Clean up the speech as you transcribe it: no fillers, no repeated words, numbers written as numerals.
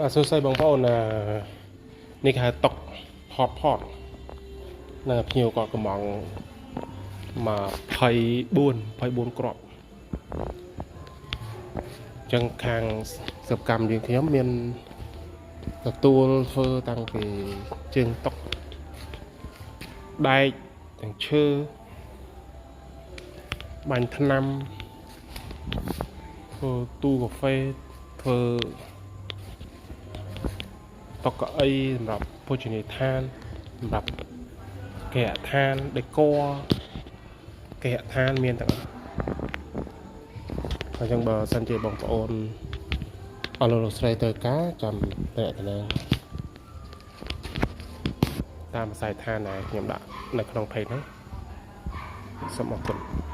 បាទសួស្តីបងប្អូនអឺនេះគេហៅតុកថតផតនឹងភ្ញៀវគាត់កំង24គ្រាប់អញ្ចឹងខាងសិប្បកម្មយើងខ្ញុំមានទទួលធ្វើតាំងពីជើងតុកដែកទាំងឈើបាញ់ថ្នាំធ្វើទូកាហ្វេធ្វើ តុកៅអីសម្រាប់ភោជនីយដ្ឋានសម្រាប់គេហដ្ឋានដេកគេហដ្ឋានមានទាំងអស់អញ្ចឹងបើសិនជាបងប្អូនអស់លោកលោកស្រីត្រូវការចាំតំណែងតាមអាស័យដ្ឋានដែលខ្ញុំដាក់នៅក្នុង page ហ្នឹងសូមអរគុណ។